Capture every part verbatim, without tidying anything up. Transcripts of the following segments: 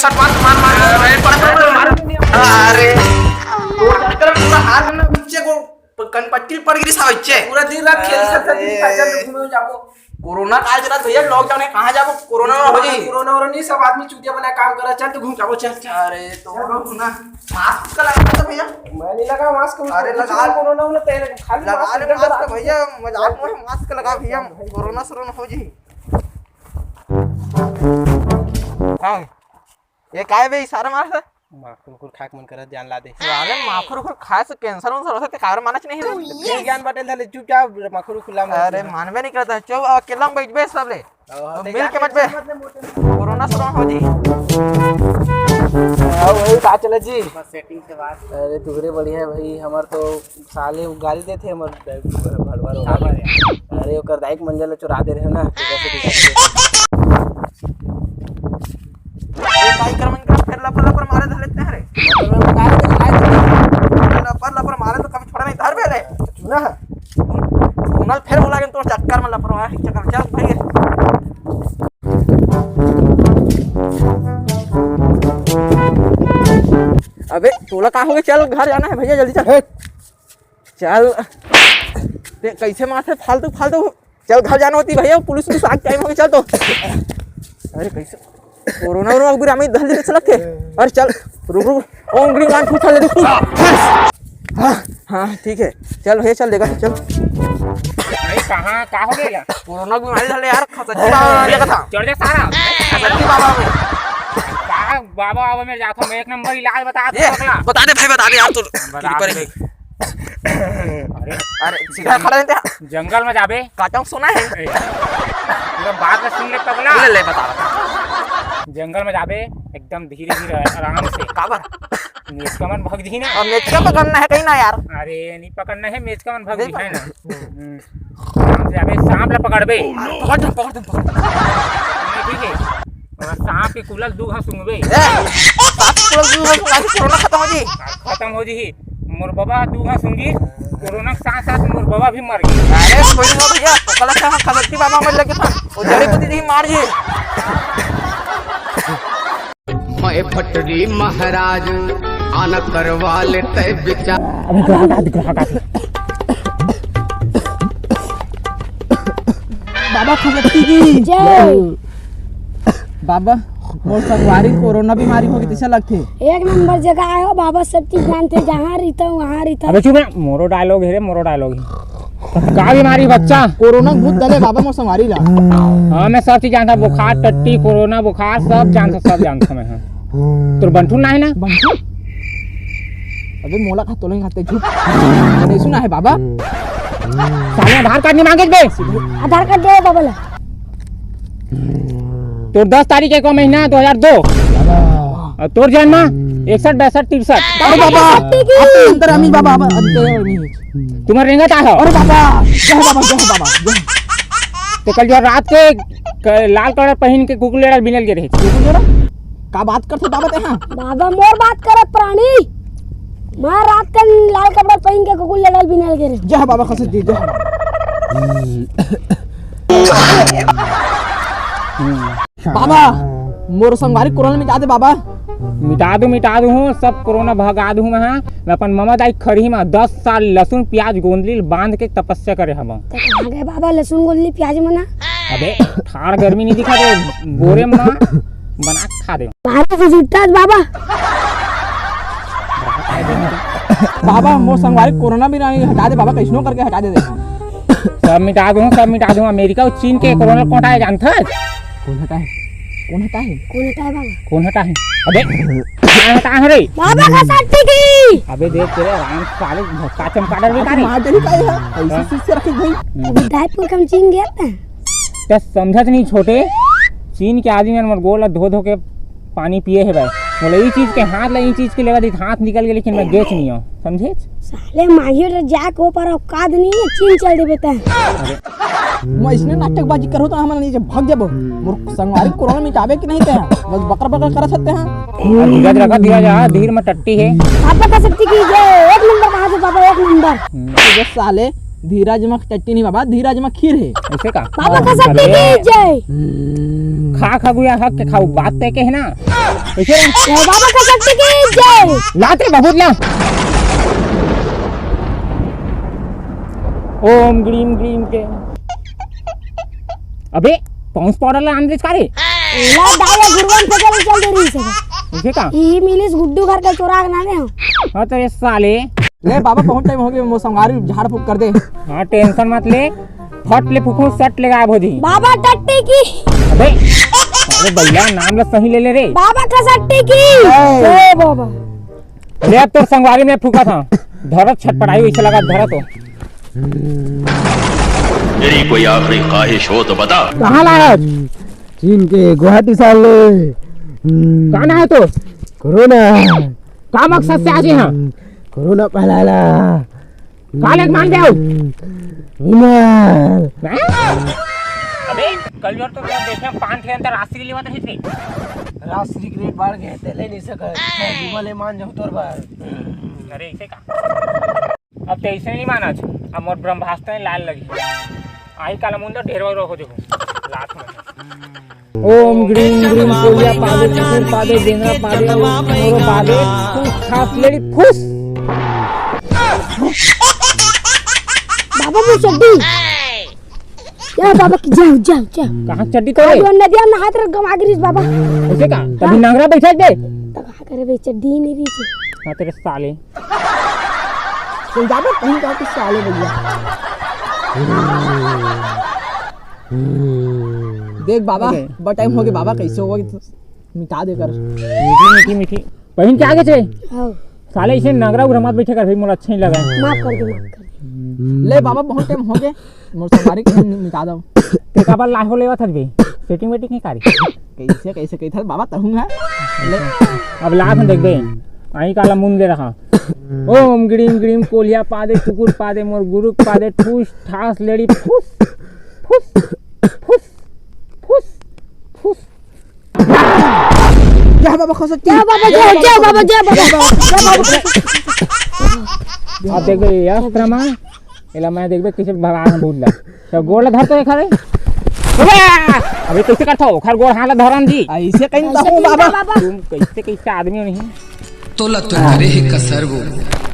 मार, मार, मार, मार, मार, मार, मार। अरे, तोर चक्कर में पूरा हाथ में नीचे को प-, कनपट्टी पड़ गिरी साहब, इच्छे। पूरा दिन रात खेल सकता, दिन अरे। भर चल घूमे जाबो। कोरोना काल चलत भैया, lockdown है, कहाँ जाबो? कोरोना हो जी। कोरोना वोरोना नहीं, सब आदमी चूतिया बना काम करा, चल तो घूम जाबो, चल, चल। अरे, तो बोलो ना, mask का लगा था भैया? मैं नहीं लगा mask, अरे, कुछ लगा। कोरोना वोरोना तेरे खाली लगा mask ले निकल mask रहा। भैया, मजाक में mask लगा भैया, कोरोना सोरोना हो जी। हाँ। ये काय बे इशारा मारत हे? माखुर उखुर खाए के मन करत, जान ला दे। अरे माखुर उखुर खाए से cancer उन्सर हो सकथे, काबर मानच नहीं रे। ये ज्ञान बाटे धले चुपचाप माखुर उखुर ला मत अरे खा। मानबे नहीं करता, चुप अकेला में बैठबे सब ले। ओहो, तो ते मिल के जाके बचबे। Tension मत ले, मोटे में। कोरोना सोरोना हो जी। हाँ, वही बात चला जी। बस setting से बात। अरे तुहरे बढ़िया है भाई, हमार तो साले उ गाली देथे हमर भड़वा रो। काबर यार? अरे ओकर दाई के मंजल ल चुरा दे रहे हो ना, तो कैसे दिखा दे? ए, दाई कर मंजल फेर लपर लपर मारे धर लेते हैं रे। लपर लपर मारे तो कभी छोड़ा नहीं, धर बे रे। चूना है। चूना फेर बोला के तो चक्कर में लपर मारे, चक्कर में चल भाई। अबे तोला का हो गया? चल घर जाना है भैया, जल्दी चल। हे। चल, ते कैसे मारथे फालतू फालतू। चल घर जाना होती भैया, पुलिस पुलिस आके टाइम हो गया, चल तो। अरे कैसे कोरोना वोरोना अभी रामी धर ले चलत थे। अरे चल, रुक रुक, ओ उंगली मान छू ले, रुक। हाँ, हाँ, ठीक है, चल भैया, चल देगा, चल। भाई कहाँ, का हो गया? कोरोना की बीमारी धर ले यार, खसच्ची बाबा में देखा था। चढ़ जा सारा। खसच्ची बाबा में। का बाबा, बाबा में जाता हूँ, एक नंबर इलाज बता दे ये, पगला। बता दे भाई, बता दे यार, तो बता दे भाई। अरे, अरे, सीधा खड़ा रहते हैं। जंगल में जाबे। काटम सुना है। ए, पूरा बात में सुन ले पगला। ले, ले, बता, बता। जंगल में जाबे, एकदम धीरे धीरे, आराम से। काबर? मेचका मन भग जही ना। अब मेचका पकड़ना है कहीं ना यार। अरे, नहीं पकड़ना है, मेचका मन भग जही ना। हम्म। आराम से जाबे, सांप ला पकड़बे। पकड़ दे, पकड़ दे, पकड़ दे। ठीक है। और सांप के कुलल दू घास सूंघबे। ए, सांप के कुलल दू घास सूंघबे, कोरोना खत्म हो जी। खत्म हो जी। मोर बाबा दू घास सूंघी, कोरोना के साथ साथ मोर बाबा भी मर गए। अरे, कोई ना भैया, ओकला से हम खसट्टी बाबा मर लगे था। वो जड़ी बूटी नहीं मार जी। मैं भटरी महाराज आना करवा लेते विचार। बाबा खसट्टी की जय। बाबा, मोर संगवारी कोरोना बीमारी होगे तइसे लगथे। एक नंबर जगह आए हो बाबा, सब चीज जानथे, जहाँ रहिथव वहाँ रहिथव। अबे चुप ना, मोरो dialogue हे रे, मोरो dialogue हे। का बीमारी बच्चा? कोरोना भूत दले बाबा मोर संगवारी ला। हाँ, मैं सब चीज जानथव, बुखार, टट्टी, कोरोना बुखार, सब जानथव, सब जानथव मैं, हाँ। तोर बंठू ना हे ना? बंठू? अबे मोला का तोले खाते झूठ। नहीं सुना है बाबा? साले आधार कार्ड नहीं मांगे बे। आधार कार्ड दे बाबा ला। तोर दस तारीख के को महीना दो हज़ार दो। बाबा। और तोर जन्म इकसठ, बासठ, तिरसठ। अरे बाबा, शक्ति की। अब तो अंतर अमीर बाबा, अब अंतर अमीर। तुम्हारे रेंगत आ हो। अरे बाबा, जय बाबा, जय बाबा, जय। तो कल जो रात के क-, लाल कपड़ा पहन के कुकुर लेड़ा बिनल के रहे। कुकुर लेड़ा? का बात करथे बाबा तेहा? बाबा मोर बात करत प्राणी। मैं रात के लाल कपड़ा पहन के कुकुर लेड़ा बिनल के रहे। जय बाबा खसट्टी, जय। बाबा, मोर संगवारी कोरोना मिटा दे बाबा। मिटा दूँ, मिटा दूँ हूँ, सब कोरोना भगा दूँ मैं, हाँ। मैं अपन ममा दाई खरही में दस साल लहसुन, प्याज, गोंदली ल बांध के तपस्या करे हवं। तो कहाँ गए बाबा लहसुन, गोंदली, प्याज मना? अबे, ठाड़ गर्मी नहीं दिखा दे, बोरे में बना के खा दे। मारे से जुटता है बाबा। बाबा, मोर संगवारी कोरोना भी नहीं हटा दे बाबा, कैसनो करके हटा दे दे। सब मिटा दूँ, सब मिटा दूँ। अमेरिका और चीन के कोरोना कोटा है, जानता है? कौन हटा है? कौन हटा है? कौन हटा है बाबा? कौन हटा है? अबे, कौन हटा है रे? बाबा खसट्टी की। अबे देख तेरे राम साले भक्का चमकादड़ बेटा रे। मार देली का है? ऐसे हाँ। चीज से रखे भाई। हम्म। अभी दायपुर के हम चीन गए थे। तो समझत नहीं छोटे, चीन के आदमी मन मोर गोड़ ला धो धो के पानी पिए हे भाई। बोले, "ई चीज के हाथ ला, ई चीज के लेवा दी, हाथ निकल गए, लेकिन मैं गेच नहीं हूँ।" समझे? साले माहिर जाके ऊपर औकात नहीं है, चीन चल देबे तैं। मैं इसने नाटकबाजी करो तो हमन नीचे भाग जाबो। मोर संगवारी कोरोना मिटाबे कि नहीं तैं? बस बकर बकर कर सकते हैं। धीरज रखा, धीरज, हाँ, धीर में टट्टी है। आपका शक्ति की जय, एक नंबर कहाँ से बाबा, एक नंबर। हम्म। ये साले धीरज म टट्टी नहीं बाबा, धीरज म खीर हे। ऐसे का? बाबा का शक्ति की जय। खा खा गुया हक के खाऊ, बात तय के है ना। कैसे रे? जय बाबा का शक्ति की जय। लात रे बाबू ला। ओम ग्रीम ग्रीम के। अबे पाउंस पाउडर ला आन दे का रे? ला दाया गुरुवन से चल चल दे रही से। कैसे का? ई मिलिस गुड्डू घर का चोरा के नाने हो। हाँ तो ये साले। ले बाबा, बहुत टाइम हो गया, मोर संगवारी झाड़ फूक कर दे। हाँ, टेंशन मत ले, फट ले फूकू, सट ले गायब हो जी। बाबा टट्टी की। अबे, अरे भैया, नाम ला सही ले ले रे। बाबा का शक्ति की। जय। जय बाबा। ले अब तोर संगवारी में फूका था, धरत छटपटाई वैसे लगा धरत हो। तेरी कोई आखिरी ख्वाहिश हो तो बता। कहाँ लाया? चीन के गुवाहाटी साले। हम्म। कहाँ है तो? कोरोना। का मकसद से आज यहाँ? हम्म, कोरोना फैलाला। का लेके मान गए हो? हम्म, विमल। हैं? अबे, कल जोर तो मैं देखे पान ठे अंदर राशि के लेवा तो हित नहीं। राशि के रेट बढ़ गए, ते ले नहीं सके। विमल ले मान जाऊँ तोर बार। अरे, इसे का? अब ते ऐसे नहीं माना छ। अब मोर ब्रह्मास्त्र लाल लगी। आई काला मुंडा ढेरवा रो हो देखो। लात में। ओम ग्रीम ग्रीम कोलिया पादे, कुकुर पादे, बेंगरा पादे, मोरो पादे, फूस, खास लेडी, फूस। बाबा, वो चड्डी। या बाबा की जाओ, जाओ, जाओ। कहाँ चड्डी तो आज रे? वो नदिया नहात रह गवा गिरिस बाबा। ऐसे का? तभी नंगरा बैठा दे। तो का करे बे, चड्डी नहीं रही थी। हाँ, तेरे साले। चल जा बे, कहीं का कुछ साले भैया। देख बाबा, अरे। बड़ा टाइम हो गया बाबा, कैसे हो गई तो मिटा दे कर। मीठी, मीठी, मीठी। पहन के आगे चले। हाँ। साले इसे नगरा उगरा मत बैठे कर भाई, मोला अच्छा नहीं लगा। माफ कर दे, माफ कर दे। ले बाबा, बहुत टाइम हो गया, मोर संगवारी के मिटा दो। ते काबर लाहो लेवा था बे? सेटिंग वेटिंग नहीं करी। कैसे, कैसे, कैसे बाबा तहूँ है? ले। अब लाख देख बे। आई काला मुंह दे रहा। ओम ग्रीम ग्रीम कोलिया पादे, कुकुर पादे, मोर गुरुक पादे, ठूस ठास लेडी, फुस, फुस, फुस, फुस, फुस। जय बाबा खसट्टी। जय बाबा, जय, जय बाबा, जय बाबा, जय बाबा। अब देख बे, ये अस्त्र मा, एला मैं देख बे, कैसे भगा हम भूल ला। तो गोड़ ला धर तो एक हवे। अबे कैसे करता हो? ओखर गोड़ हाथ ला धरन जी। ऐसे कहीं ऐसे तो कहीं बाबा। बाबा। तुम कैसे, कैसे आदमी हो नहीं? तोला तो करे हे कसर वो,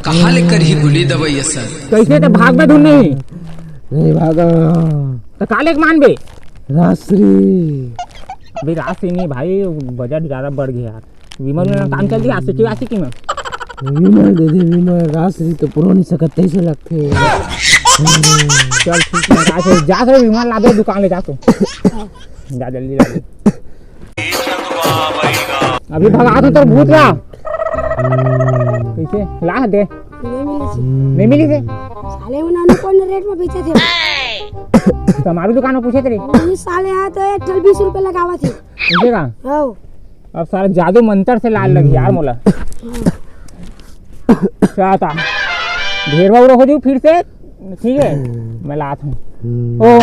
कहाँ ले करही गोली दवाई असर? कैसे तो भाग में धुन नहीं। नहीं भागा। तो काले के मान बे? रासरी। अबे रासरी नहीं भाई, बजट ज्यादा बढ़ गया यार। विमल में काम चल दिया, आशिकी आशिकी में। विमल दे दे, विमल, रासरी तो पुरो नहीं सकत, कैसे लगते? चल ठीक है, जा से, जा से विमल ला दे, दुकान ले जा तू। जा जल्दी ला दे। अभी भगा तो तोर भूत ला। कैसे? ला दे। नहीं मिली से। नहीं मिली से? साले उन्होंने कौन रेट में बेचे थे? तो हमारी दुकान में पूछे थे रे। नहीं साले, यहाँ तो एक ठल बीस रुपए लगावा थे। पूछेगा? हाँ। अब सारा जादू मंत्र से लाल लगी यार मोला। चाहता। ढेरवा उरो हो जाऊ फिर से, ठीक है? मैं लात हूँ। ओ।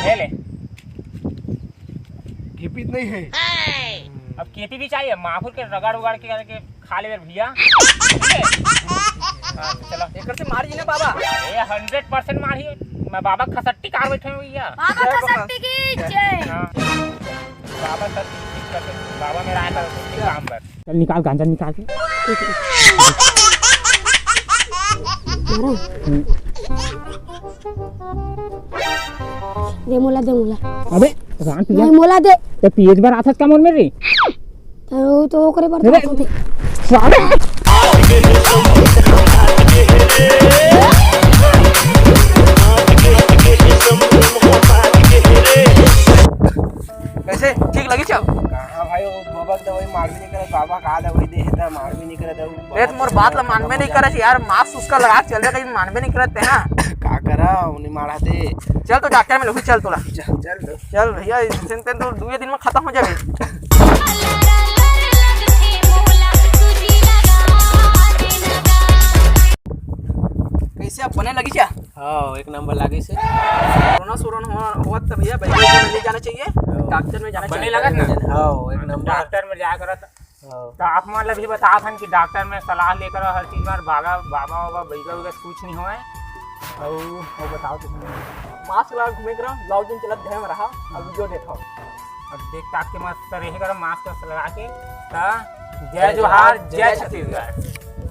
ले ले। केपी नहीं है। अब केपी भी चाहिए, माखुर के रगड़ उगड़ के करके खा ले भैया। हाँ, चलो। एकर से मारी ना बाबा। ए, हंड्रेड परसेंट मारी। मैं बाबा खसट्टी कार बैठे हूँ भैया। बाबा खसट्टी की जय। हाँ। बाबा सर, बाबा मेरा आया था काम पर। चल निकाल गांजा निकाल के। दे मोला, दे मोला। अबे राम पिया। नहीं मोला दे। ते पिए बर आथस का मोर मेर रे? तो, तो ओकरे बर अरे, तो साले। कैसे? ठीक लगी छो? कहाँ भाई, वो बाबा के दवाई मार भी नहीं करे, बाबा का दवाई दे है, तो मार भी नहीं करे, दवाई। ए, तो मोर बात ला मानबे नहीं करे यार, मास्क उसका लगा के चल रहा, कहीं मानबे नहीं करे ते, हाँ। का करा, उन्हें मारा दे। चल तो डॉक्टर में लोग चल तोला। चल, चल तो। चल भैया, इस दिन तो दो दिन में खत्म हो जावे। कैसे बने लगिस या? हाँ, एक नंबर लागिस हे। कोरोना सोरोना हो, होवत त भैया, बइगा में नहीं जाना चाहिए, डॉक्टर में जाना बने चाहिए। लगत ना? हाँ, एक नंबर। डॉक्टर में जाकर त-, हाँ। त आप मन ला भी बतात हन कि डॉक्टर में सलाह लेकर हर चीज में भागा, बाबा बाबा बइगा वइगा कुछ नहीं होए। अउ, अउ बताओ तुम। मास्क लगा घूमे करो, लॉकडाउन चलत, घर में रहा, अब वीडियो देखो। अब देख ताक के मस्त रहे करो मास्क वास्क लगा के। त जय जोहार, जय छत्तीसगढ़।